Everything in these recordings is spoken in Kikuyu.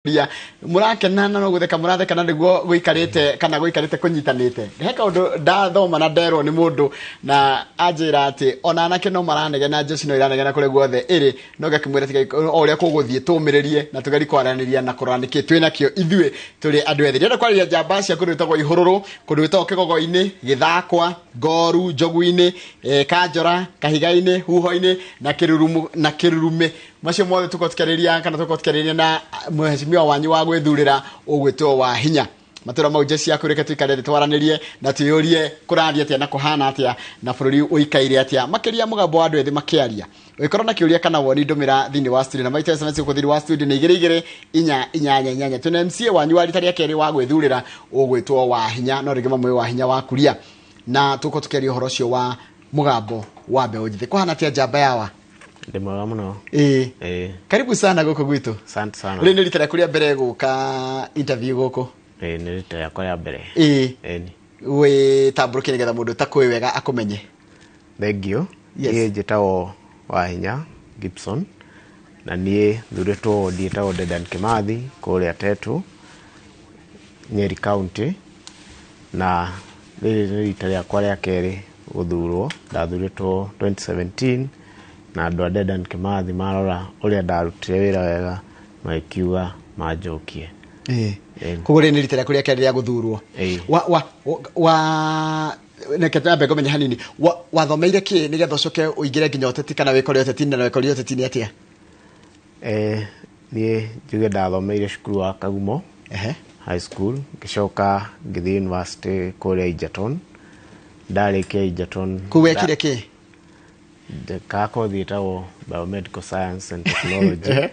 Ria murakena na no gutheka muratheka na niguo guikarite kana guikarite kunyitanite. He kaundu ndathoma na nderwo ni mundu na anjira ati ona anake no maranegena, jeshi no iranegena kuri guothe iri, no ngakimwira tiga o uria kuguthie tumiririe na tugeri kwaraniria na kurora niki twinakio ithuĩ turi andu ethi. Ndĩrenda kwarĩria njamba cia kũndũ gwĩtagwo Ihũrũrũ, kũndũ gwĩtagwo Kĩgogo-inĩ, Gĩthakwa, Ngoru, Njogu-inĩ, Kanjora, Kahiga-inĩ, Huho-inĩ na Kĩrurumu na Kĩrurumĩ. Macio mothe tũkorwo tũkĩarĩria kana tũkorwo tũkĩarĩria na mheshimiwa wanyu wa gwĩthurĩra ũgwĩtwo wa hinya matũra mau. Jeshi yaku, reke tuikare thĩ twaranĩrie na twĩyũrie kũrathiĩ atĩa na kũhana atĩa na bũrũri ũikaire atĩa, makĩria mũgambo wa andũ ethĩ makĩaria. Ũngĩkorwo na kĩũria kana woni, ndũmĩra thĩinĩ wa studio na maita SMS gũkũ thĩinĩ wa studio nĩ 22488. Twĩna MCA wanyu wa rita rĩa kerĩ wa gwĩthurĩra ũgwĩtwo wa hinya, no rĩngĩ mamũĩ wa hinya wa kuria, na tũkorwo tũkĩaria ũhoro ũcio wa mũgambo wa mbeũ njĩthĩ. Kũhana atĩa, njamba yawa? Ndĩ mwega mũno. Ĩĩ. Ĩĩ. Karibu sana gũkũ gwitũ. Asante sana. Rĩrĩ nĩ rita rĩaku rĩa mbere gũka interview gũkũ? Ĩĩ, nĩ rita rĩakwa rĩa mbere. Ĩĩ. Ĩni. Wĩtambũrũkie nĩgetha mũndũ ũtakũĩ wega akũmenye. Thank you. Yes. Niĩ njĩtagwo Wahinya Gibson na niĩ thurĩtwo wodi ĩtagwo Dedan Kimathi kũrĩa Tetu, Nyeri County, na rĩrĩ nĩ rita rĩakwa rĩa kerĩ gũthurwo. Ndathurĩtwo 2017 na andũ a Dedan Kimathi marora ũrĩa ndarutire wĩra wega magĩkiuga manjokie. Ĩĩ. Ĩĩ. Koguo rĩrĩ nĩ rita rĩaku rĩa kerĩ rĩa gũthurwo? Ĩĩ. Wa reke twambe ngũmenye hanini. Wathomeire kĩ nĩgetha ũcoke ũingĩre nginya ũteti kana wĩkore ũteti-inĩ, na wĩkorire ũteti-inĩ atĩa? Niĩ njuge ndathomeire cukuru wa Kagumo High School, ngĩcoka ngĩthiĩ university kũrĩa Egerton. Ndarĩkia Egerton, Kũu wekire kĩ? Ndekaga kothi ĩtagwo biomedical science and technology,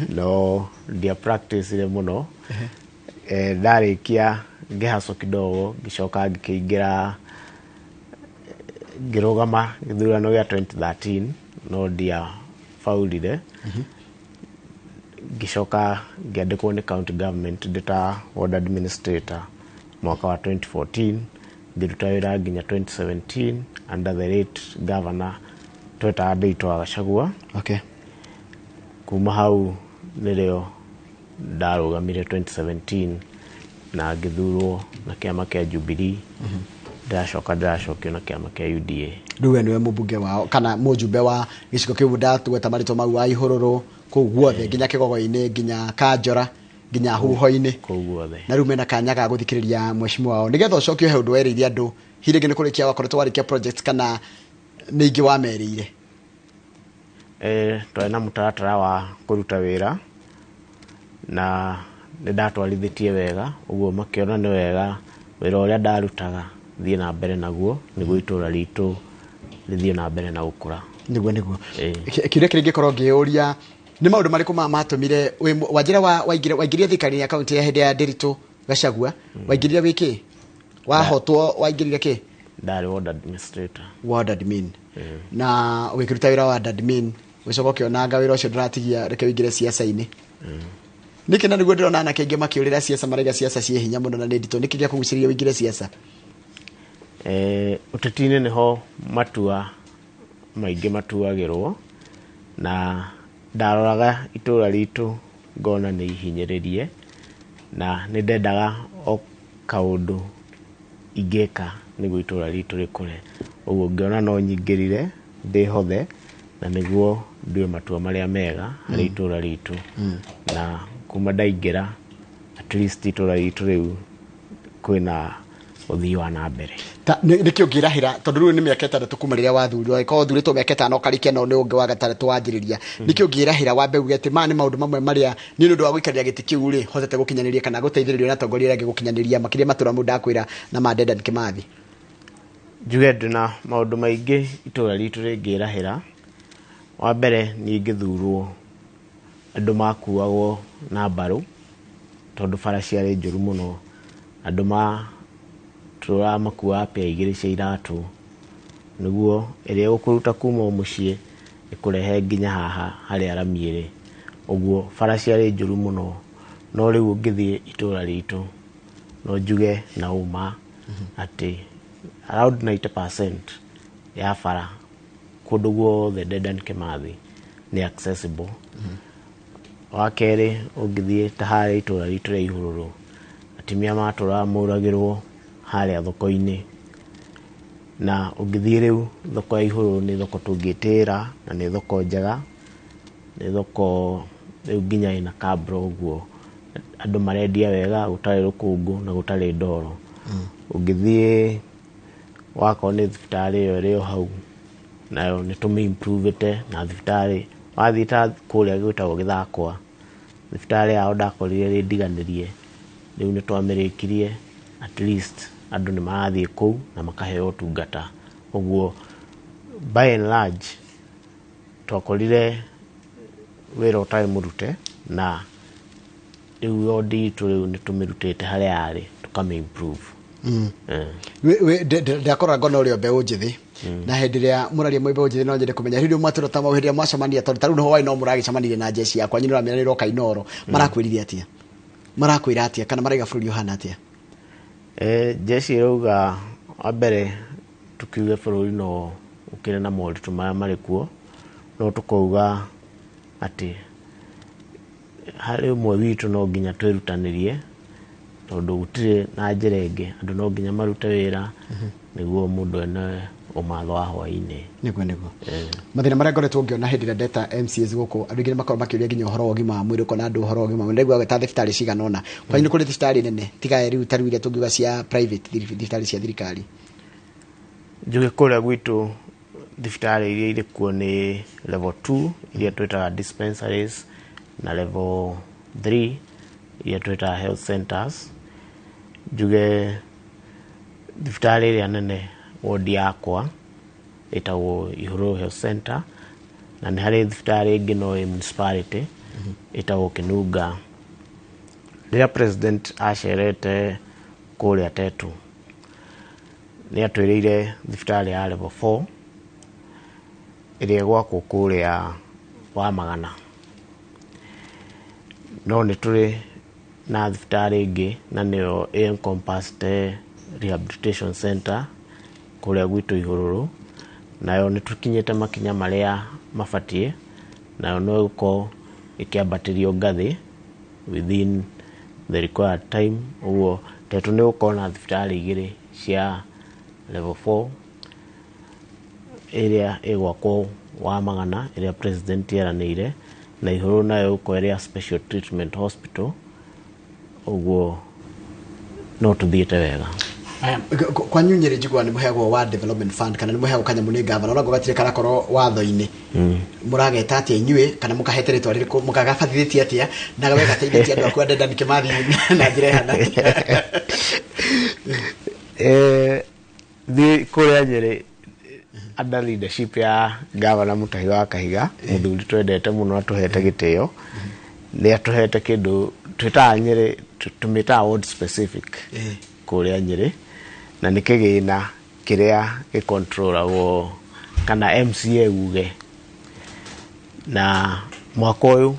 no ndia practice mũno. Ndarĩkia ngĩhaco kidogo, ngĩcoka ngĩkĩingĩra, ngĩrũgama gĩthurano gĩa 2013 no ndia faulire. Ngĩcoka ngĩandĩkwo nĩ county government ndĩ ta ward administrator mwaka wa 2014, ngĩruta wĩra nginya 2017 under the late governor twetaga Ndĩitũ wa Gachagua. Kuma hau nĩrĩo ndarũgamire 2017 na ngĩthurwo na kĩama kĩa Jubilee. Ndĩracoka ndĩracokio na kĩama kĩa UDA. Rĩu we nĩwe mũmbunge wao kana mũjumbe wa gĩcigo kĩu ndatweta marĩtwa mau, wa Ihũrũrũ kũu guothe nginya Kĩgogo-inĩ, nginya Kanjora, nginya Huho-inĩ? Kũu guothe. Na rĩu mena kanya ga gũthikĩrĩria mheshimiwa wao nĩgetha ũcoke ũhe ũndũ werĩire andũ. Hihi rĩngĩ nĩ kũrĩkia wakoretwo warĩkia project kana nĩ ingĩ wamerĩire? Twarĩ na mũtaratara wa kũruta wĩra na nĩ ndatwarithĩtie wega, ũguo makĩona nĩ wega wĩra ũrĩa ndarutaga thiĩ na mbere naguo nĩguo itũra ritũ rĩthiĩ na mbere na gũkũra. Nĩguo. Ĩĩ. Kĩũria kĩrĩa ingĩkorwo ngĩũria nĩ maũndũ marĩkũ matũmire wanjĩra waingĩrire thirikari ya kaunti ya hĩndĩ ya Ndiritu Gachagua, waingĩrire wĩ kĩ? Wahotwo waingĩrire kĩ? Ndarĩ ward administrator. Ward admin. Na ũgĩkĩruta wĩra wa ward admin, ũgĩcoka ũkĩonanga wĩra ũcio ndũratigia, reke ũingĩre siasa-inĩ. Nĩkĩ? Na nĩguo ndĩrona anake aingĩ makĩũrĩra siasa, maraiga siasa ciĩ hinya mũno na nĩ nditũ. Nĩkĩ gĩakũgucĩrĩria ũingĩre siasa? Ũteti-inĩ nĩho matua maingĩ matuagĩrwo, na ndaroraga itũra ritũ ngona nĩ ihinyĩrĩrie na nĩ ndendaga o kaũndũ ingĩka nĩguo itũra ritũ rĩkũre. Ũguo ngĩona no nyingĩrire ndĩhothe na nĩguo ndue matua marĩa mega harĩ itũra ritũ, na kuma ndaingĩra at least itũra ritũ rĩu kwĩna ũthii wa na mbere. Ta nĩkĩ ũngĩrahĩra, tondũ rĩu nĩ mĩaka 6 kuma rĩrĩa wathurirwo, angĩkorwo ũthurĩtwo mĩaka 5 ũkarĩkia, no nĩ ũngĩ wa gatandatũ wanjĩrĩria, nĩkĩ ũngĩrahĩra wambe uge atĩ maya nĩ maũndũ mamwe marĩa niĩ nĩ ũndũ wa gũikarĩra gĩtĩ kĩu rĩ hotete gũkinyanĩria kana gũteithĩrĩrio na atongoria arĩa angĩ gũkinyanĩria, makĩria matũra mau ndakwĩra na ma Dedan Kimathi? Njuge ndĩna maũndũ maingĩ itũra ritũ rĩngĩrahĩra. Wa mbere, niĩ ngĩthurwo andũ makuagwo na mbarũ tondũ bara ciarĩ njũru mũno. Andũ matũraga makuaga pea 2 cia iratũ nĩguo ĩrĩa ĩgũkũruta kuma o mũciĩ ĩkũrehe nginya haha harĩa rami ĩrĩ. Ũguo bara ciarĩ njũru mũno, no rĩu ũngĩthiĩ itũra ritũ no njuge na ũma atĩ around 90% ya bara kũndũ guothe Dedan Kimathi nĩ accessible. Wa kerĩ, ũngĩthiĩ ta harĩa itũra ritũ rĩa Ihũrũrũ, atumia matũraga mũragĩrwo harĩa thoko-inĩ, na ũngĩthiĩ rĩu thoko ya Ihũrũrũ nĩ thoko tũngĩtĩĩra, na nĩ thoko njega, nĩ thoko rĩu nginya ĩna kabro ũguo andũ marendia wega, gũtarĩ rũkũngũ na gũtarĩ ndoro. Ũngĩthiĩ wakorwo nĩ thibitarĩ ĩyo ĩrĩ o hau, nayo nĩ tũmĩ improve na thibitarĩ wathiĩ ta kũrĩa gwĩtagwo Gĩthakwa, thibitarĩ yao ndakorire ĩrĩ ndiganĩrie, rĩu nĩ twamĩrĩkirie, at least andũ nĩ marathiĩ kũu na makaheo ũtungata. Ũguo by and large twakorire wĩra ũtarĩ mũrute, na rĩu wodi itũ rĩu nĩ tũmĩrutĩte harĩa yarĩ tũkamĩ improve. Ndakora ngona ũrĩa mbeũ njĩthĩ, na hĩndĩ ĩrĩa mũraria mwĩ mbeũ njĩthĩ, no nyende kũmenya hĩndĩ ĩrĩa mwatũra ta mau, hĩndĩ ĩrĩa mwacemania, tondũ ta rĩu nĩho wai no mũragĩcemanirie na njeci yakwa nyinĩ ũramĩra nĩ ĩroka Inooro, marakwĩrire atĩa, marakwĩra atĩa, kana maraiga bũrũri ũhana atĩa? Jeshi ĩrauga wa mbere tukiuge bũrũri no ũkĩrĩ na moritũ marĩa marĩ kuo, no tũkauga atĩ harĩ ũmwe witũ no nginya twĩrutanĩrie, tondũ gũtirĩ na njĩra ĩngĩ, andũ no nginya marute wĩra nĩguo mũndũ ene ũmatho wa hwaĩ-inĩ. Nĩguo mathĩna marĩa ngoretwo ngĩona hĩndĩ ĩrĩa ndeta MCAs gũkũ, andũ aingĩ nĩ makoragwo makĩũria nginya ũhoro wa ũgima wa mwĩrĩ, ũkona andũ ũhoro wa ũgima wa mwĩrĩ. Ndaigua ta thibitarĩ cigana ũna kwanyu nĩ kũrĩ thibitarĩ nene tiga rĩu ta rĩu iria tũngiuga cia private, thibitarĩ cia thirikari? Njuge kũrĩa gwitũ thibitarĩ iria irĩ kuo nĩ level 2 iria twĩtaga dispensaries, na level 3 iria twĩtaga health centers. Njuge thibitarĩ ĩrĩa nene wodi yakwa ĩtagwo Ihũrũrũ Health Center, na nĩ harĩ thibitarĩ ĩngĩ no ĩ municipality ĩtagwo Kinunga. Rĩrĩa president acerete kũrĩa Tetu, nĩ atwĩrĩire thibitarĩ ya level 4 ĩrĩa ĩgwakwo kũrĩa wa Magana, no nĩ tũrĩ na thibitarĩ ĩngĩ na nĩyo encompassed rehabilitation center kũrĩa gwitũ Ihũrũrũ, nayo nĩ tũkinyĩte makinya marĩa mabatiĩ, nayo no ĩgũkorwo ĩkĩambatĩrio ngathĩ within the required time. Ũguo Tetu nĩ gũkorwo na thibitarĩ igĩrĩ cia level 4, ĩrĩa ĩgwakwo wa Magana ĩrĩa president eranĩire, na Ihũrũrũ nayo ĩgũkorwo ĩrĩ ya special treatment hospital. Ũguo no tũthiĩte wega. Aya, kwanyu Nyĩrĩ njiguaga nĩ mũheagwo wa development fund, kana nĩ mũheagwo kanyamũ nĩ gavana, ona gatirĩ karakorwo watho-inĩ. Mũrageta atĩa inyuĩ, kana mũkahete rĩtwa rĩrĩkũ, mũkagabathithĩtie atĩa, na we gateithĩtie andũ aku a Dedan Kimathi na njĩra ĩhana atĩa? Thiĩ kũrĩa Nyĩrĩ under leadership ya gavana Mutahi wa Kahiga, mũthuri twendete mũno, atũhete gĩtĩo, nĩ atũhete kĩndũ twĩtaga Nyĩrĩ, tũmĩtaga ward specific kũrĩa Nyĩrĩ, na nĩ kĩgĩna kĩrĩa gĩcontrolagwo kana MCA uge, na mwaka ũyũ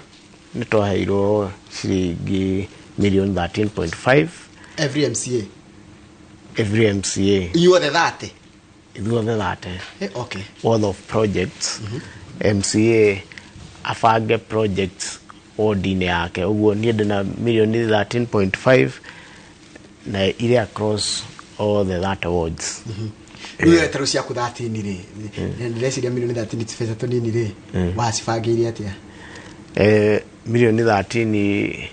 nĩ twaheirwo ciringi milioni 13.5. Every MCA? Every MCA. Inyuothe 30? Ithuothe 30. Okay. Worth of projects, MCA abange projects ward-inĩ yake. Ũguo niĩ ndĩna milioni 13.5 na irĩ across all the 30 wards. Rĩu tarĩu ciaku 13 rĩ, ndĩreciria milioni 13 ti beca tũnini rĩ, wacibangĩire atĩa? Milioni 13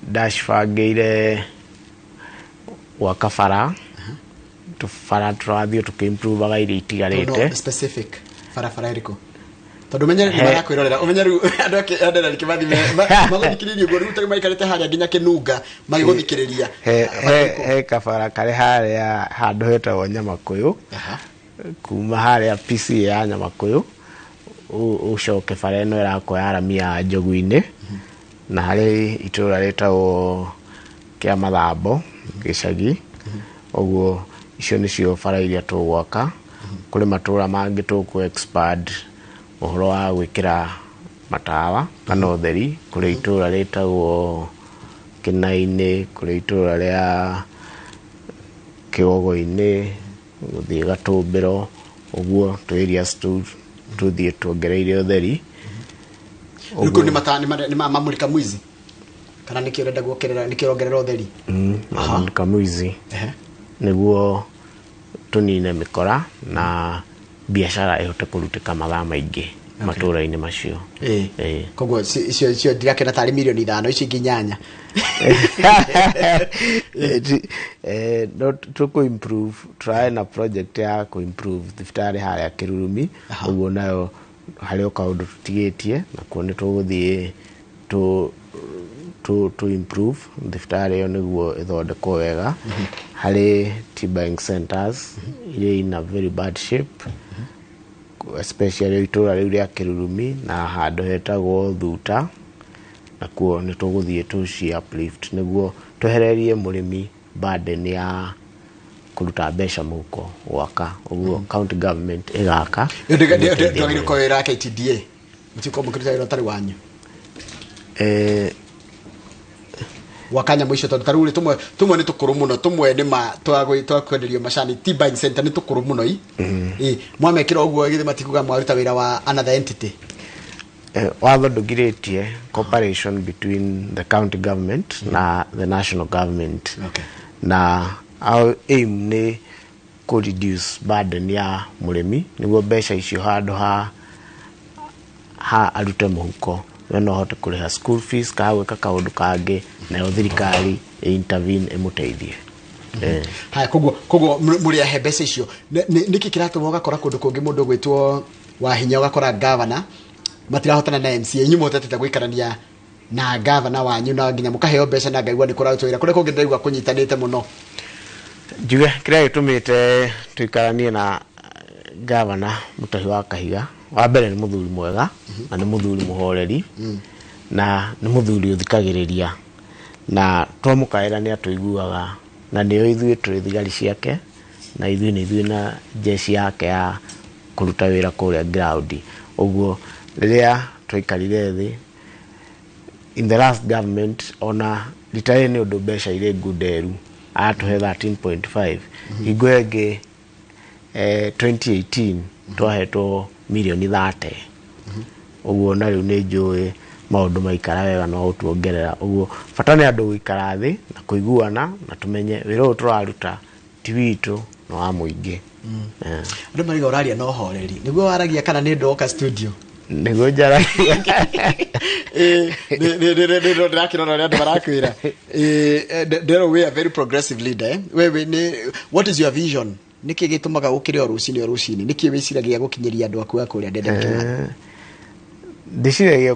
ndacibangĩire gwaka bara, tũbara tũrathiĩ tũkĩimprovaga iria itigarĩte. No, specific barabara ĩrĩkũ? Tondũ menye nĩ marakwĩrorera, ũmenye rĩu andũ a Dedan Kimathi magũthikĩrĩria ũguo rĩu tarĩu maikarĩte harĩa nginya Kĩnunga magĩgũthikĩrĩria. He kabara karĩ harĩa handũ hetagwo Nyamakũyũ, kuma harĩa PCA ya Nyamakũyũ ũcoke bara ĩno ĩrakwo ya rami ya Njogu-inĩ, na harĩ itũra rĩtagwo kĩa Mathambo gĩcagi. Ũguo icio nĩcio bara iria tũgwaka. Kũrĩ matũra mangĩ tũkũ expand ũhoro wa gwĩkĩra matawa kana ũtheri, kũrĩ itũra rĩtagwo Kĩnai-inĩ, kũrĩ itũra rĩa Kĩgogo-inĩ, gũthiĩ Gatũmbĩro, ũguo tũ areas tũu tũthiĩ tuongereire ũtheri. Rĩu kũu nĩ mamulika mwizi kana nĩkĩo ũrenda guokerera, nĩkĩo ũrongerera ũtheri? Mamulika mwizi nĩguo tũnine mĩkora na biacara ĩhote kũrutĩka mathaa maingĩ matũra-inĩ macio. Ĩĩ. Koguo icio icio ndirakena tarĩ mirioni 5, icio ingĩ 8. No tũkũ improve, tũrarĩ na project ya kũ improve thibitarĩ harĩa Kĩrurumi. Ũguo nayo harĩ o kaũndũ tũtigĩtie nakuo nĩ tũgũthiĩ tũ improve thibitarĩ ĩyo nĩguo ĩthondekwo wega. Harĩ tea buying centers iria in a very bad shape, especially itũra rĩu rĩa Kĩrurumi na handũ hetagwo Thuta, nakuo nĩ tũgũthiĩ tũci uplift nĩguo twehererie mũrĩmi burden ya kũruta mbeca mũhuko gwaka. Ũguo county government ĩgaka. Ndwagĩrĩirwo gũkorwo wĩra wa KTDA, mũtikorwo mũkĩruta wĩra ũtarĩ wanyu gwaka nyamũ icio, tondũ tarĩu rĩ, tũmwe tũmwe nĩ tũkũrũ mũno, tũmwe nĩ ma twa kwenderio macani, tea buying center nĩ tũkũrũ mũno. I mwamekĩra ũguo githĩ matikuga mwaruta wĩra wa another entity? Watho ndũgirĩtie cooperation between the county government na the national government. Na our aim nĩ kũ reduce burden ya mũrĩmi nĩguo mbeca icio handũ ha arute mũhuko, we no ahote kũrĩha school fees kana gwĩka kaũndũ kangĩ, nayo thirikari ĩ intervene ĩmũteithie. Haya, koguo mũrĩ ahe mbeca icio. Nĩkĩ kĩratũma ũgakora kũndũ kũngĩ mũndũ gwĩtwo Wahinya, ũgakora gavana matirahotana na MCA, inyuĩ mũhotete gũikarania na gavana wanyu na nginya mũkaheo mbeca na ngaigua nĩ kũrarutwo wĩra kũrĩa kũngĩ ndĩraigua kũnyitanĩte mũno? Njuge kĩrĩa gĩtũmĩte tũikaranie na gavana Mũtahi wa Kahiga, wa mbere nĩ mũthuri mwega na nĩ mũthuri mũhoreri na nĩ mũthuri ũthikagĩrĩria, na twamũkaĩra nĩ atũiguaga, na nĩo ithuĩ tũrĩ thigari ciake na ithuĩ nĩ ithuĩ na jeshi yake ya kũruta wĩra kũrĩa ground. Ũguo rĩrĩa twaikarire thĩ in the last government, ona rita rĩrĩ nĩ ũndũ mbeca irĩ ngunderu, atũhe 13.5. Hingo ĩyo ĩngĩ, 2018, twahetwo mirioni 30. Ũguo na rĩu nĩ njũĩ maũndũ maikara wega no gũtuongerera. Ũguo bata nĩ andũ gũikara thĩ na kũiguana na tũmenye wĩra ũyũ tũraruta ti witũ, nĩ wa mũingĩ. Andũ mariga ũraria na ũhoreri nĩguo waragia kana nĩ ndoka studio? Nĩguo njaragia. Ndĩrakĩrora ũrĩa andũ marakwĩra. Ndĩrwo we are very progressive leader, eh? Wewe nĩ, what is your vision? Nĩkĩ gĩtũmaga ũkĩre o rũcinĩ o rũcinĩ? Nĩkĩ wĩciragia gũkinyĩria andũ aku a kũrĩa Dedan Kimathi? Ndĩciragia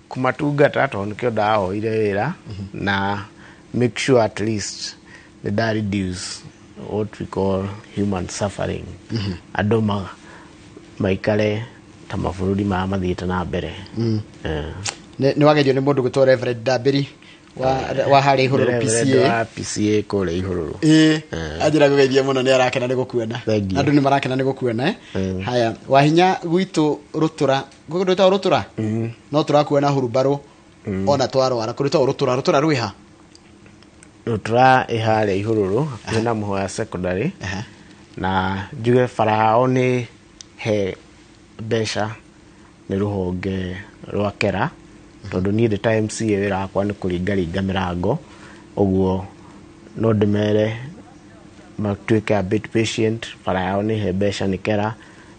kũmatungata tondũ nĩkĩo ndahoire wĩra, na make sure at least nĩ nda reduce what we call human suffering, andũ maikare ta mabũrũri maya mathiĩte na mbere. Nĩ wagerio nĩ mũndũ gwĩtwo Reverend Ndambĩri wa harĩa Ihũrũrũ. Reverend PCA wa PCA kũrĩa Ihũrũrũ. Ĩĩ, anjĩra gũgeithia mũno, nĩ arakena nĩ gũkuona. Thank you. Andũ nĩ marakena nĩ gũkuona, eh? Haya, Wahinya, gwitũ rũtũra, gwĩ kũndũ gwĩtagwo Rũtũra, no tũrakuona hurumbarũ ona twarwara. Kũndũ gwĩtagwo Rũtũra, Rũtũra rwĩha? Rũtũra ĩ harĩa Ihũrũrũ hakuhĩ na Mũhoya Secondary. Na njuge bara yao nĩ he mbeca nĩ rũhonge rwa KERA, tondũ niĩ ndĩ ta MCA wĩra wakwa nĩ kũringaringa mĩrango. Ũguo no ndĩmere matuĩke a bit patient, bara yao nĩ he mbeca nĩ KERA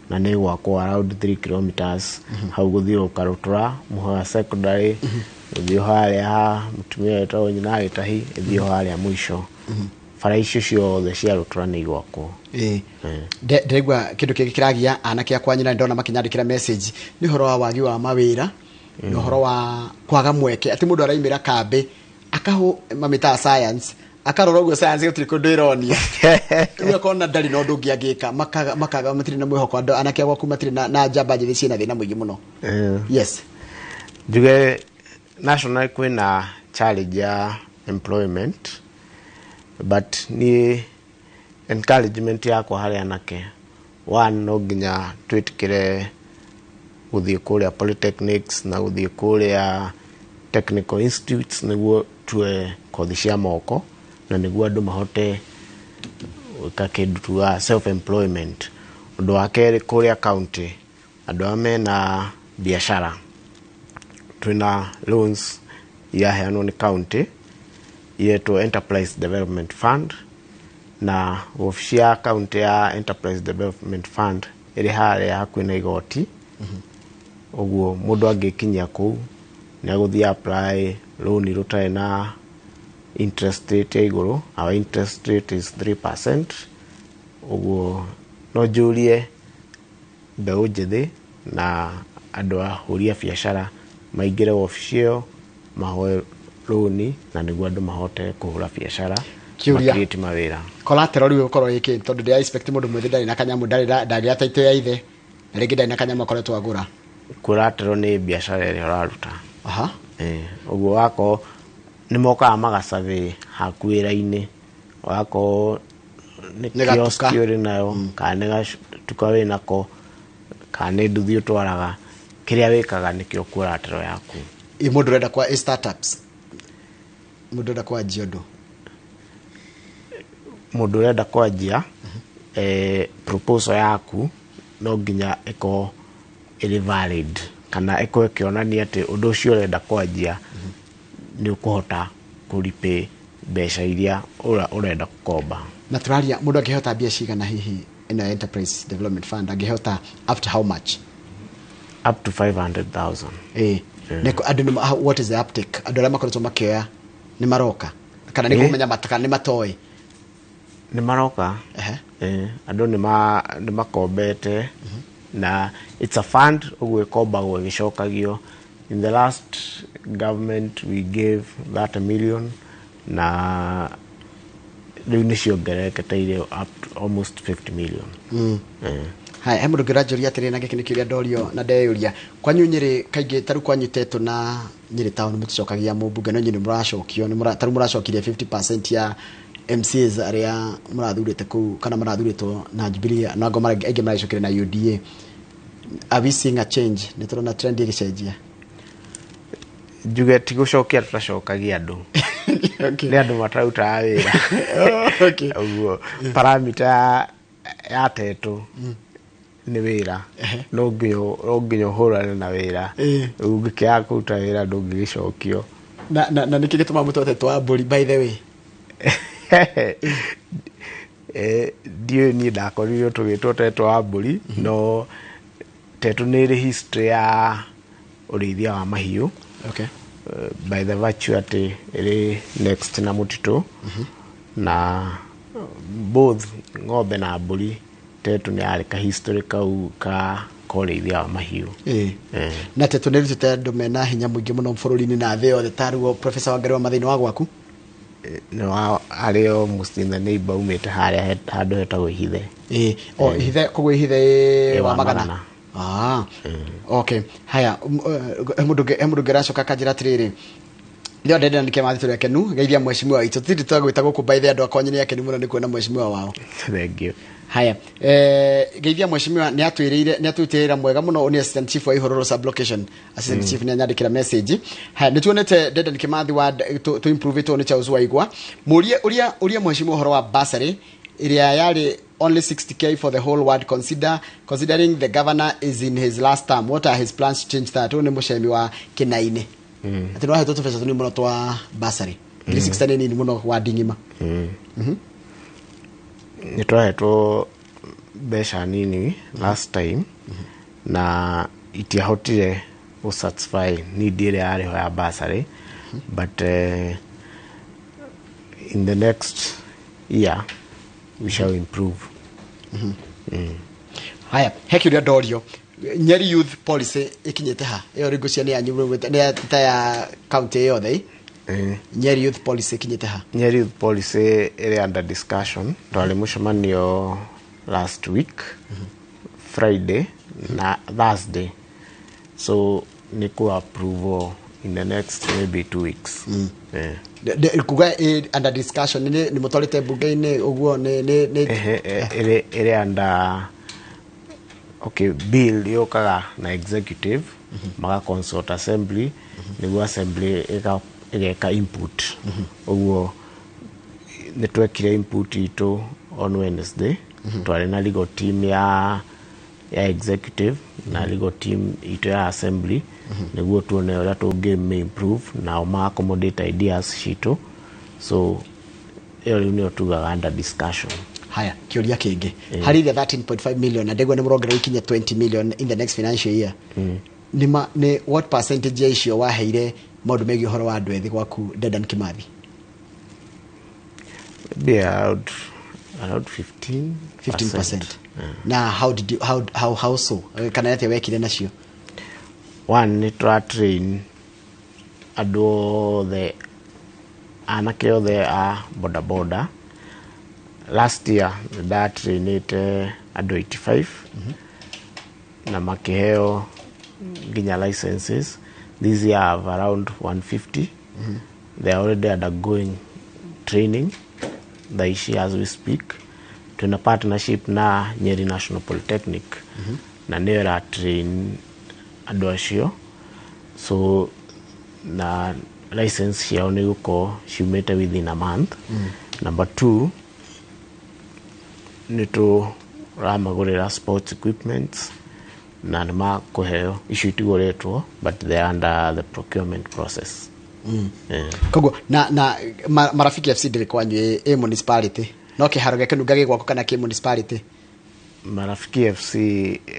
na nĩ gwakwo around 3 kilometers hau gũthiũrũrũka Rũtũra, Mũhoya Secondary, gũthiĩ harĩa ha mũtumia wetagwo nyina Gĩtahi, ĩthiĩ harĩa mũico. Bara icio ciothe cia Rũtũra nĩ igwakwo. Ĩĩ. Ndĩraigua kĩndũ kĩngĩ kĩragia anake akwa nyina, ndona makĩnyandĩkĩra message, nĩ ũhoro wa wagi wa mawĩra na ũhoro wa kwaga mweke, atĩ mũndũ araimĩra kambĩ akahũ mamĩtaga science, akarora ũguo science gũtirĩ kũndũ ĩronia, rĩu akona ndarĩ na ũndũ ũngĩ angĩka, makaga matirĩ na mwĩhoko. Andũ anake a gwaku matirĩ na njamba njĩthĩ ciĩna thĩna mũingĩ mũno. Yes. Njuge national kwĩna challenge ya employment, but niĩ encouragement yakwa harĩ anake, one, no nginya twĩtĩkĩre gũthiĩ kũrĩa polytechnics na gũthiĩ kũrĩa technical institutes nĩguo tuoe kothi cia moko na nĩguo andũ mahote gwĩka kĩndũ tugaga self employment. Ũndũ wa kerĩ, kũrĩa county andũ arĩa mena biacara Twĩna loans iraheanwo nĩ county iretwo Enterprise Development Fund, na obici ya county ya Enterprise Development Fund ĩrĩ harĩa hakuhĩ na igoti. Ũguo mũndũ angĩkinyia kũu nĩ agũthiĩ apply loan rũtarĩ na interest rate ya igũrũ. Our interest rate is 3%. Ũguo no njũrie mbeũ njĩthĩ na andũ ahũri a biacara maingĩre wabici ĩyo mahoe rũni, na nĩguo andũ mahote kũhũra biacara. Kĩũria. Ma-create mawĩra. Collateral rĩu ĩgũkorwo ĩkĩ? Tondũ ndĩra expect mũndũ mwĩthĩ ndarĩ na kanyamũ, ndarĩ ndagĩa title ya ithe, na rĩngĩ ndarĩ na kanyamũ akoretwo agũra. Collateral nĩ biacara ĩrĩa ũraruta. Ũguo wakorwo nĩ mokaga magasurvey haku wĩra-inĩ, wakorwo nĩ Nĩ gatuka. kiosk ũrĩ nayo, kana nĩ gatuka wĩ nako, kana nĩ nduthi ũtwaraga, kĩrĩa wĩkaga nĩkĩo collateral yaku. Ĩ mũndũ ũrenda kwa ĩ startups, mũndũ ũrenda kwanjia ũndũ? Mũndũ ũrenda kwanjia, proposal yaku no nginya ĩkorwo ĩrĩ valid, kana ĩkorwo ĩkĩonania atĩ ũndũ ũcio ũrenda kwanjia nĩ ũkũhota kũripay mbeca iria ũrenda gũkomba. Na tũraria mũndũ angĩhota mbia cigana hihi ĩno ya Enterprise Development Fund? Angĩhota up to how much? Up to 500,000. Ĩ nĩ andũ what is the uptake? Andũ arĩa makoretwo makĩoya nĩ maroka kana nĩ kũmenya kana nĩ matoĩ? Nĩ maroka. Andũ nĩ makombete, na it's a fund, ũguo ĩkombagwo ĩgĩcokagio. In the last government we gave 30 million, na rĩu nĩ ciongererekete irĩ up to almost 50 million. Haya, he mũndũ ũngĩ ũranjũria atĩrĩ, na gĩkĩ nĩ kĩũria ndorio na ndeyũria. Kwanyu Nyĩrĩ kaingĩ, tarĩu kwanyu Tetũ na Nyĩrĩ town, mũticokagia mũmbunge, no inyuĩ nĩ mũracokio, tarĩu mũracokirie 50% ya MCAs arĩa mũrathurĩte kũu kana mũrathurĩtwo na Jubilee, na ngo aingĩ maracokire na UDA. Are we seeing a change? Nĩ tũrona trend ĩgĩcenjia? Njuge ti gũcokia tũtacokagia andũ, nĩ andũ matarutaga wĩra. Ũguo parameter ya Tetũ nĩ wĩra. No nginya ũhũrane na wĩra. Ũngĩkĩaga kũruta wĩra, ndũngĩgĩcokio. Na nĩkĩ gĩtũmaga mũtwe Tetũ wa mbũri, by the way? Ndiũĩ, niĩ ndakorirwo tũgĩtwo Tetũ wa mbũri, no Tetũ nĩ ĩrĩ history ya ũrĩithia wa mahiũ. By the virtue atĩ ĩrĩ next na mũtitũ, na both ng'ombe na mbũri, Tetũ nĩ yarĩ ka history kau ka ũrĩithia wa mahiũ. Na Tetũ nĩ rutĩte andũ mena hinya mũingĩ mũno bũrũri-inĩ na thĩ yothe, taruo Professor Wangari wa Maathai wa gwaku. Nĩ wa arĩ almost in the neighbor, umĩte harĩa handũ hetagwo Ihithe. Ĩ o Ihithe, koguo Ihithe ĩ Ĩ wa wa Magana. Magana. Ah, okay. Haya, he mũndũ ũngĩ ũracoka akanjĩra atĩrĩrĩ, ndio ndenda nĩkĩ mathi tũrĩ akenu, geithia mheshimiwa witũ, tũtirĩ twagwĩta gũkũ. By the andũ akwa nĩ akenu mũno nĩ kuona mheshimiwa wao. Thank you. Haya, geithia mheshimiwa, nĩ atwĩrĩire, nĩ atwĩtĩrĩra mwega mũno. Nĩ assistant chief wa Ihororo sub location. Assistant chief nĩ anyandĩkĩra message. Haya, nĩ tuonete Dedan Kimathi wa to improve it nĩ Charles Waigwa. Mũrie ũria, ũria mheshimiwa ũhoro wa bursary ĩrĩa yarĩ only 60K for the whole world. Considering the governor is in his last term, what are his plans to change that? Ũyũ nĩ mũcemi wa Kĩnainĩ, atĩ nĩ wahetwo tũbeca tũnini mũno twa bursary, ngiri 60 nĩ nini mũno wa nding'ima. Nĩ twahetwo mbeca nini last time, na itiahotire gũ satisfy need ĩrĩa yarĩho ya bursary, but in the next year we shall improve. Haya, he kĩũria ndorio, Nyeri youth policy ĩkinyĩte ha? Ĩyo rĩngũcia nĩ yanyu, nĩ ta ya county yothe, ĩ? Nyeri youth policy ĩkinyĩte ha? Nyeri youth policy ĩrĩ under discussion. Twarĩ mũcemanio last week Friday na Thursday, so nĩ kũ approve in the next maybe 2 weeks. Kuga ĩ under discussion, nĩ mũtwarĩte mbunge-inĩ ũguo nĩ Ehe, ĩrĩ under, okay, bill yũkaga na executive, maga consult assembly, nĩguo assembly ĩgeka input. Ũguo nĩ twekire input itũ on Wednesday. Twarĩ na legal team ya Ya executive na legal team itũ ya assembly, nĩguo tuone ũrĩa tũngĩ improve nao ma accommodate ideas citũ. So ĩyo rĩu nĩyo tugaga under discussion. Haya, kĩũria kĩngĩ harĩ the 13.5 million, na ndĩgua nĩ mũrongerera ikinye 20 million in the next financial year, nĩ ma nĩ what percentage ya icio waheire maũndũ megiĩ ũhoro wa andũ ethĩ gwaku Dedan Kimathi? Maybe around 15. 15%? Na how did you, how so? Kana atĩa wekire nacio? One, nĩ tũra train andũ othe, anake othe a boda boda. Last year nĩ ndatrainĩte andũ 85 na makĩheo nginya licenses. This year I have around 150. They are already undergoing training thaa ici as we speak. Twina partnership na Nyeri National Polytechnic na nĩyo ĩra train andũ acio, so na license ciao nĩ gũkorwo ciumĩte within a month. Number two, nĩ tũramagũrĩra sports equipment na nĩ makũheo. Icio itigũrĩtwo, but they are under the procurement process. Yeah. Koguo na Marafiki FC ndĩrĩ kwanyu, ĩ municipality, no kĩharo gĩa Kĩnunga gĩ gwaku kana kĩ municipality? Marafiki FC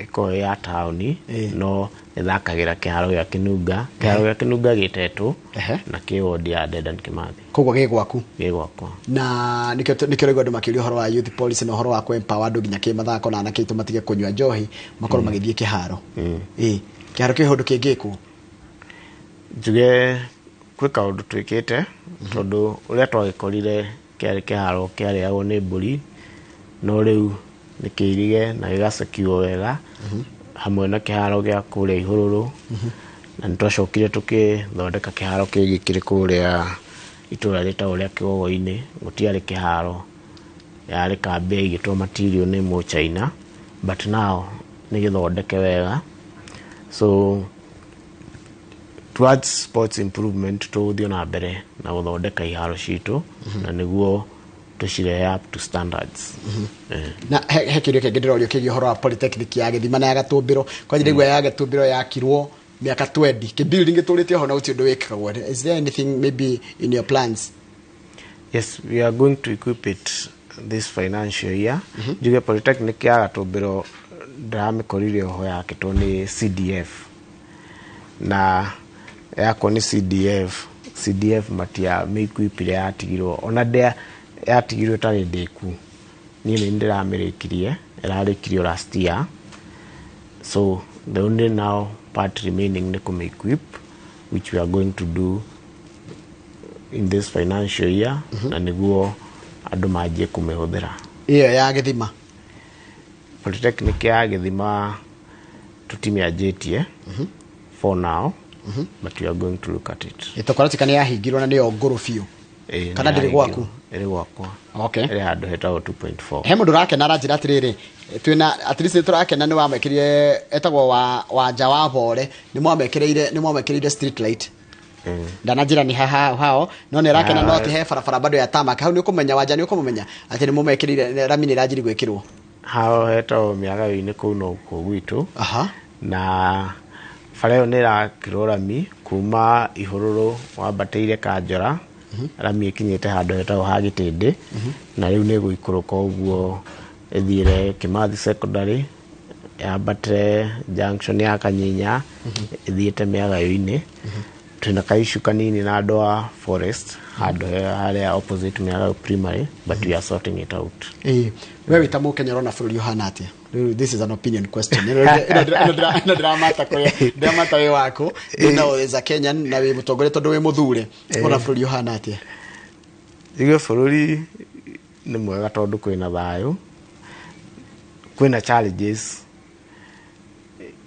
ĩkoragwo ya taũni, no ĩthakagĩra kĩharo gĩa Kĩnunga. Kĩharo gĩa Kĩnunga gĩtetũ na kĩ ward ya Dedan Kimathi. Koguo gĩ gwaku? Gĩ gwakwa. Na nĩkĩo raigua andũ makĩũria ũhoro wa youth policy na ũhoro wa kũ empower andũ nginya kĩmathako, na anake aitũ matige kũnyua njohi, makorwo magĩthiĩ kĩharo. Ĩ kĩharo kĩ ũndũ kĩngĩkwo? Njuge gwĩ kaũndũ twĩkĩte, tondũ ũrĩa twagĩkorire kĩarĩ kĩharo kĩarĩagwo nĩ mbũri, no rĩu nĩ kĩirige na gĩgacekiwo wega hamwe na kĩharo gĩa kũrĩa Ihũrũrũ. Na nĩ twacokire tũkĩthondeka kĩharo kĩngĩ kĩrĩ kũrĩa itũra rĩtagwo rĩa Kĩgogo-inĩ. Gũtiarĩ kĩharo, yarĩ kambĩ yaigĩtwo material nĩ mũchaina, but now nĩ gĩthondeke wega. So towards sports improvement, tũgũthiĩ na mbere na gũthondeka iharo citũ na nĩguo tũcirehe up to standards. Na he kĩũria kĩngĩ ndĩrorio kĩgiĩ ũhoro wa polytechnic ya Gĩthima na ya Gatũmbĩro. Kwanja ndĩgua ya Gatũmbĩro yakirwo mĩaka 20, kĩ building gĩtũrĩte ho na gũtirĩ ũndũ wĩkagwo. Is there anything maybe in your plans? Yes, we are going to equip it this financial year. Njuge polytechnic ya Gatũmbĩro ndĩramĩkorire oho yakĩtwo nĩ CDF, na yakwo nĩ CDF, CDF matiamĩequipire, yatigirwo ona ndĩa yatigirwo ĩtarĩ ndĩku. Niĩ nĩ ndĩramĩrĩkirie, ĩrarĩkirio last year. So the only now part remaining nĩ kũmĩ-equip, which we are going to do in this financial year, na nĩguo andũ manjie kũmĩhũthĩra. Ĩyo ya Gĩthima? Polytechnic ya Gĩthima tũtimĩanjĩtie for now, but we are going to look at it. Ĩtokora nĩ yahingirwo na nĩyo ngũrũ biũ? Ĩĩ, Kana nĩ ndĩrĩ gwaku? Ĩrĩ gwakwa. Okay. Ĩrĩ handũ hetagwo 2.4. He mũndũ ũrakena, aranjĩra atĩrĩrĩ, twĩna at least nĩ tũrakena nĩ wamekĩrire, etagwo wa wanja wa bore, nĩ mwamekĩrĩire street light. Ndananjĩra nĩ haha hao, no nĩ arakena. No atĩ he barabara bado ya tarmac hau. Nĩ ũkũmenya wanja, nĩ ũkũmũmenya atĩ nĩ mũmekĩrĩire rami, nĩ ĩranjiri gwĩkĩrwo. Hao hetagwo Mĩagayo-inĩ, kũu no kuo gwitũ. Na bara ĩyo nĩ ĩrakĩrwo rami kuma Ihũrũrũ wambatĩire Kanjora, rami ĩkinyĩte handũ hetagwo ha Gĩtĩndĩ, na rĩu nĩ ĩgũikũrũka ũguo ĩthiĩre Kimathi Secondary, yambatĩre junction ya Kanyinya, ĩthiĩte Mĩagayo-inĩ. Twĩna kaishu kanini na andũ a forest handũ harĩa opposite Mĩagayo Primary, but we are sorting it out. Ĩĩ, we wĩ ta mũkenya ũrona bũrũri ũhana atĩa? Rĩu this is an opinion question. Ĩno ndĩramata kũrĩa ndĩramata wĩ waku no as a Kenyan na wĩ mũtongoria, tondũ wĩ mũthure, ũrona bũrũri ũhana atĩa? Njuge bũrũri nĩ mwega tondũ kwĩna thayũ, kwĩna challenges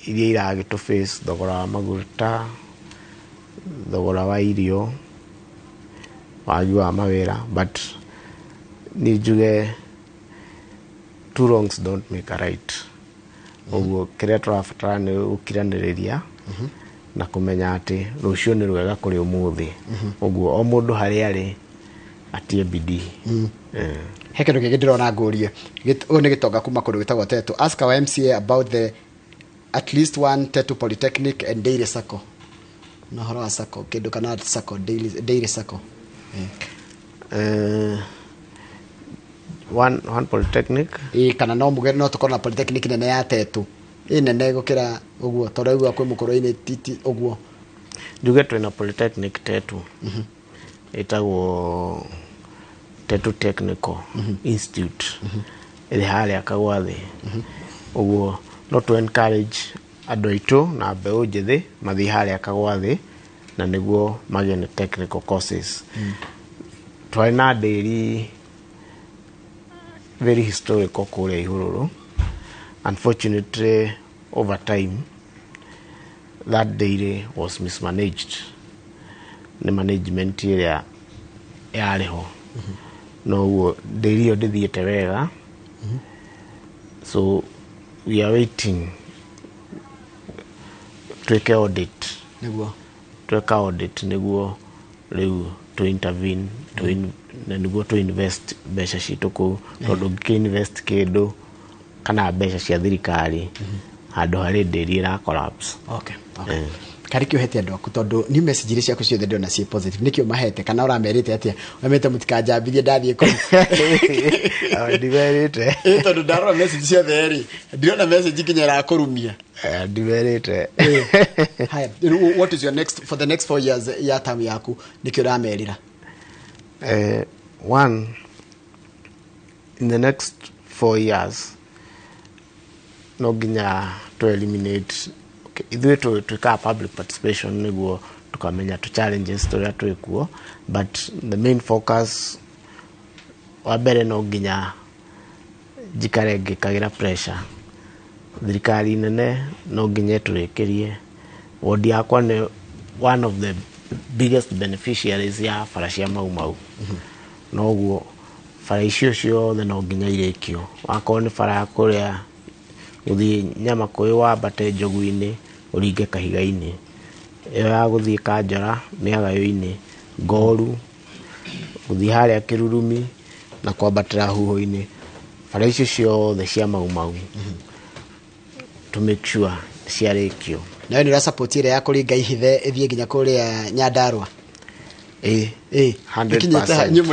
iria iragĩtũ face, thogora wa maguta, thogora wa irio, wagi wa mawĩra, but niĩ njuge two wrongs don't make a right. Ũguo kĩrĩa tũrabatara nĩ gũkiranĩrĩria na kũmenya atĩ rũciũ nĩ rwega kũrĩ ũmũthĩ. Ũguo o mũndũ harĩa arĩ Atie bidii. He kĩndũ kĩngĩ ndĩrona ngũrie. Ũyũ nĩ gĩtonga kuma kũndũ gwĩtagwo Tetu. Ask our MCA about the at least one Tetu Polytechnic and Dairy Sacco. Na ũhoro wa Sacco, kĩndũ kana Sacco, Dairy Sacco. One polytechnic. Ĩĩ, kana no muge no tũkorwo na polytechnic nene ya Tetu, ĩ nene gũkĩra ũguo, tondũ aigua kwĩ mũkũrũ-inĩ titi ũguo. Njuge twĩna polytechnic Tetu, ĩtagwo Tetu Technical Institute, ĩrĩ harĩa Kagwathĩ. Ũguo no tũ encourage andũ aitũ na mbeũ njĩthĩ mathiĩ harĩa Kagwathĩ na nĩguo magĩe na technical courses. Twarĩ na ndĩri very historical kũrĩa Ihũrũrũ. Unfortunately, over time that dairy was mismanaged nĩ management ĩrĩa yarĩ ho, noguo ndĩri ĩyo ndĩthiĩte wega. So we are waiting twĩke audit. Tweka audit nĩguo rĩu to intervene na nĩguo to invest mbeca citũ kũu, tondũ ũngĩkĩ invest kĩndũ kana mbeca cia thirikari handũ harĩ ndĩri ĩra collapse. Okay. Karĩ kĩ ũhete andũ aku? Tondũ ni message iria ciaku ciothe ndĩrona ciĩ positive. Nĩkĩ ũmahete kana ũramerĩte atĩa? Ũramete mũtikanjambithie ndathiĩ kũu? Ndimerĩte. Ĩ, tondũ ndarora message ciothe rĩ, ndirona message nginya ĩrakũrumia. Ndimerĩte. Haya, rĩu what is your next for the next 4 years ya term yaku? Nĩkĩ ũramerĩra? One, in the next 4 years no nginya to eliminate, okay, ithuĩ twĩkaga public participation nĩguo tukamenya tu challenges tũrĩa twĩkuo, but the main focus wa mbere, no nginya njikare ngĩkagĩra pressure thirikari nene, no nginya ĩtũrĩkĩrie. Wodi yakwa nĩ one of the biggest beneficiaries ya bara cia Mau Mau, noguo bara icio ciothe no nginya irĩkio. Wakorwo nĩ bara ya kũrĩa gũthiĩ Nyamakũyũ, wambate Njogu-inĩ, ũringe Kahiga-inĩ, ĩyo ya gũthiĩ Kanjora Mĩagayo-inĩ, Ngoru, gũthiĩ harĩa Kĩrurumi na kwambatĩra Huho-inĩ, bara icio ciothe cia Mau Mau to make sure ciarĩkio. Nawe nĩ ũra support ĩrĩa ya kũringa Ihithe ĩthiĩ nginya kũrĩa Nyandarũa? Ĩ. Ĩ. 100%. Ĩkinyĩte ha? Inyuĩ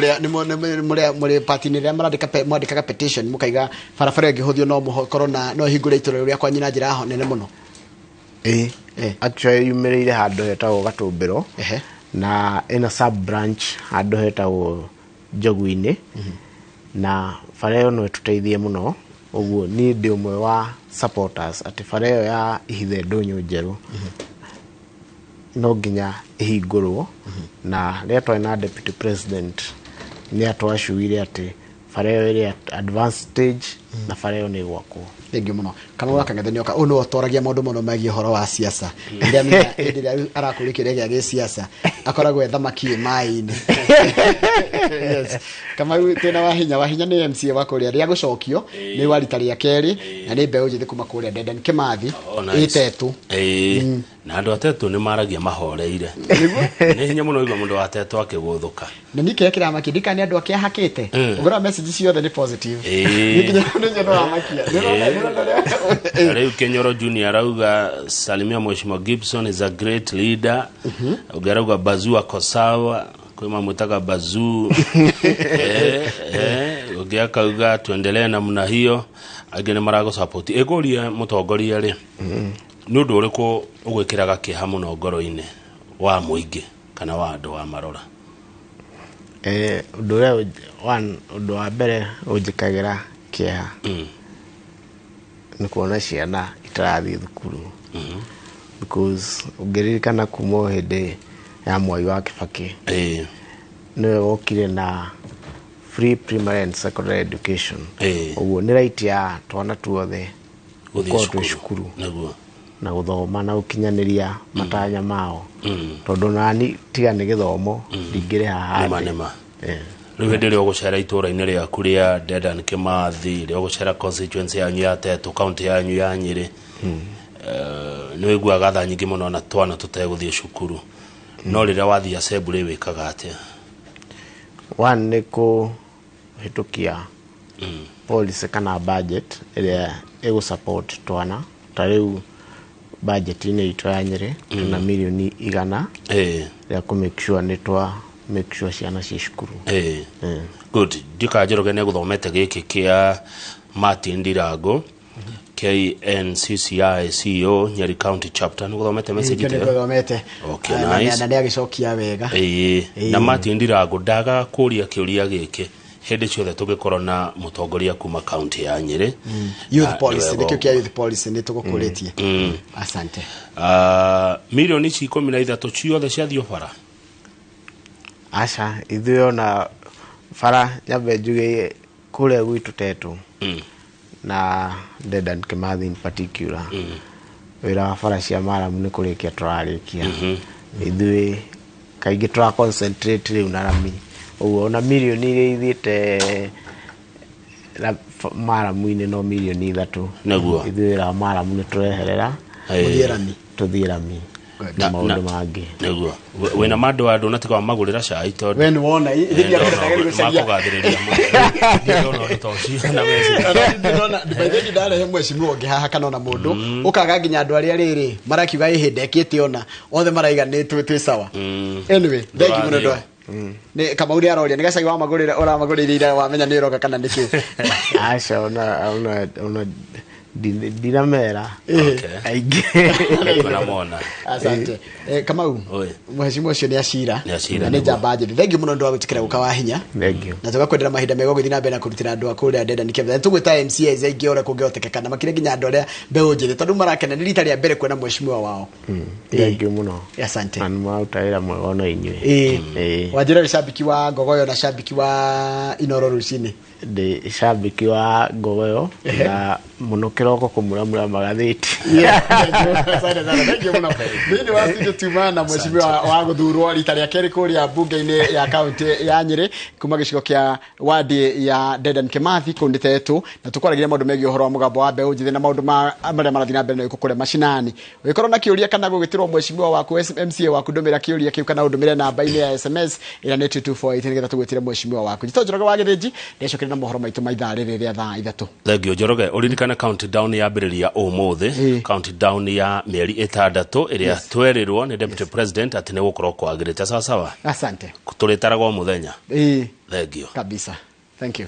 mũrĩ party-inĩ ĩrĩa mwandĩkaga petition, mũkaiga barabara ĩngĩhũthio no mũkorwo na no ĩhingũre itũra rĩu rĩa kwanyu na njĩra nene mũno. Ĩ. Actually yumĩrĩire handũ hetagwo Gatũmbĩro na ĩna sub branch handũ hetagwo Njogu-inĩ, na bara ĩyo no ĩtũteithie mũno. Ũguo niĩ ndĩ ũmwe wa supporters atĩ bara ĩyo ya Ihithe Ndũnyũ Njerũ no nginya ĩhingũrwo. Na rĩrĩa twarĩ na deputy president, nĩ atwacuire atĩ bara ĩyo ĩrĩ at advanced stage na bara ĩyo nĩ ĩgwakwo. Thengiũ mũno, Kamau wa Kang'ethe nĩoka. Ũyũ nĩwe ũtoragia maũndũ mũno megiĩ ũhoro wa siasa. Rĩrĩa amenya hĩndĩ ĩrĩa arakũria kĩũria gĩa gĩsiasa, akoragwo e thamaki ĩ maĩ-inĩ. Yes. Kamau, twĩna Wahinya. Wahinya nĩ MCA wa kũrĩa rĩa gũcokio, nĩ wa rita rĩa kerĩ, na nĩ mbeũ njĩthĩ kuma kũrĩa Dedan Kimathi. Oh, nice. Ĩtetũ. Ĩĩ, na andũ atetũ nĩ maragia mahoreire. Nĩ hinya mũno igua mũndũ wa tetũ akĩgũthũka. Na niĩ kĩrĩa kĩramakia, ndikana nĩ andũ ake ahakĩte. Ũngĩrora message ciothe nĩ positive. Niĩ nginya nĩ ũramakia. Na rĩu Kenyoro Junior arauga, "Salimia Mheshimiwa Gibson, is a great leader." Ũngĩ arauga, "Bazu ako sawa." Kwĩ mamwĩtaga Bazu. Ũngĩ akauga, "Tuendelee namna hiyo." Angĩ nĩ maragũ ĩkũria mũtongoria rĩ, nĩ ũndũ ũrĩkũ ũgwĩkĩraga kĩeha mũno ngoro-inĩ wa mũingĩ kana wa andũ wa marora? Ũndũ ũrĩa ũndũ wa mbere ũnjĩkagĩra kĩeha nĩ kuona ciana itarathiĩ thukuru, because ũngĩririkana kuma o hĩndĩ ya Mwai wa Kibaki, nĩwe wokire na free primary and secondary education. Ũguo nĩ right ya twana tuothe gũthiĩ gũkorwo twĩ cukuru. Cukuru na gũthoma na gũkinyanĩria matanya mao, tondũ nani tiga nĩ gĩthomo ndingĩrĩ haha Nĩma. ndĩ. Nĩma. Rĩu hĩndĩ ĩrĩa ũgũcera itũũra-inĩ rĩaku rĩa Dedan Kimathi, rĩrĩa ũgũcera constituency yanyu ya Tetu, county yanyu ya Nyĩrĩ, nĩ wĩiguaga tha nyingĩ mũno na twana tũtegũthiĩ cukuru. No rĩrĩa wathiĩ assembly wĩkaga atĩa? One nĩ kũhĩtũkia policy kana budget ĩrĩa ĩgũ support twana. Ta rĩu budget-inĩ itũ ya Nyĩrĩ tuna mirioni 100 rĩa kũ make sure nĩ twa make sure ciana ciĩ cukuru. Good. Ndika Njoroge nĩ gũthomete gĩkĩ kĩa Martin Ndirango, KNCCI CEO, Nyeri County Chapter, nĩ gũthomete message Nĩkĩo ta ĩyo? nĩngũthomete. Okay, Ah, na nice. na nĩ agĩcokia wega. Ĩĩ, na Martin Ndirango ndaga kũria kĩũria gĩkĩ hĩndĩ ciothe tũgĩkorwo na mũtongoria kuma kaunti ya Nyĩrĩ. Youth Ah, policy. nĩ wega. Nĩkĩo kĩa youth policy nĩ tũgũkũrĩtie. Asante. Ah, mirioni ici 13 ciothe ciathiĩ bara? Aca, ithuĩ ona bara, nyambe njuge kũrĩa gwitũ Tetũ na Dedan Kimathi in particular, wĩra wa bara cia maramu nĩ kũrĩkia tũrarĩkia. Ithuĩ kaingĩ tũra concentrate rĩu na rami, ũguo ona mirioni iria ithiĩte maramu-inĩ no mirioni 3. Nĩguo. Ithuĩ wĩra wa maramu nĩ tũreherera. Mũthiĩ rami. Tũthiĩ rami na maũndũ mangĩ. Nĩguo. Wĩna mandũ andũ na tiga wamagũrĩra cai tondũ We nĩ wona ithiĩ. Makũgathĩrĩria mũno. Ndĩrona ũndũ ta ũcio na message. Ndĩrona by the way ndarehe mheshimiwa ũngĩ haha kana ona mũndũ ũkaga nginya andũ arĩa rĩrĩ marakiuga ĩ hĩndĩ ekĩte ona othe maraiga nĩ twĩ sawa. Anyway, thank you mũno. Ndũrathio. Ndwa nĩ Kamau nĩ aroria nĩ gacai wamagũrĩra ũramagũrĩire ira wamenya nĩ ũroka kana nĩkĩ? Aca, ona ndinamera aingĩ. Nĩkuona mona. Asante. Kamau. Oi. Mheshimiwa ũcio nĩ acira. Nĩ acira, Na nĩ nĩguo. njamba njĩthĩ. Thank you mũno ndwa gwĩtĩkĩra gũka wa hinya. Thank you. Na tũgakwendera mahinda mega ũgĩthiĩ na mbere na kũrutĩra andũ a kũrĩa Dedan Kimathi. Tũgwĩta MCAs aingĩ ũrĩa kũngĩhotekeka na makĩria nginya andũ arĩa mbeũ njĩthĩ tondũ marakena nĩ rita rĩa mbere kuona mheshimiwa wao. Thank you mũno. Asante. Na nĩ mwaruta wĩra mwega ona inyuĩ. Ĩĩ. Wanjĩra wĩ cambiki wa Ngogoyo na cambiki wa Inoro rũcinĩ. Ndĩ cambiki wa Ngogoyo na mũno kĩroko kũmuramura magathĩti. Asante sana, thank you mũno. Thĩinĩ wa studio tuma na mheshimiwa wa gũthurwo rita rĩa kerĩ kũrĩa mbunge-inĩ ya kaunti ya Nyĩrĩ kuma gĩcigo kĩa wadi ya Dedan Kimathi kũu nĩ Tetũ, na tũkwaragĩria maũndũ megiĩ ũhoro wa mũgambo wa mbeũ njĩthĩ na maũndũ ma marĩa marathiĩ na mbere na gĩko kũrĩa macinani. Ũngĩkorwo na kĩũria kana gũgĩtĩrwo mheshimiwa waku, MCA waku, ndũmĩra kĩũria kĩu kana ũndũmĩre namba-inĩ ya SMS ĩrĩa nĩ 2248 nĩgetha tũgwĩtĩre mheshimiwa waku. Njĩtagwo Njoroge wa Gĩthĩnji, ndĩcokere na mohoro maitũ ma ithaa rĩrĩ rĩa thaa 3. Thank you, Njoroge. Ũririkane countdown yambĩrĩria ũmũthĩ. Countdown ya mĩeri 6 ĩrĩa twerirwo nĩ deputy president atĩ nĩ gũkorwo kwagĩrĩte sawasawa. Asante. Tũrĩtaraga o mũthenya. Ĩĩ. Thank you. Kabisa, thank you.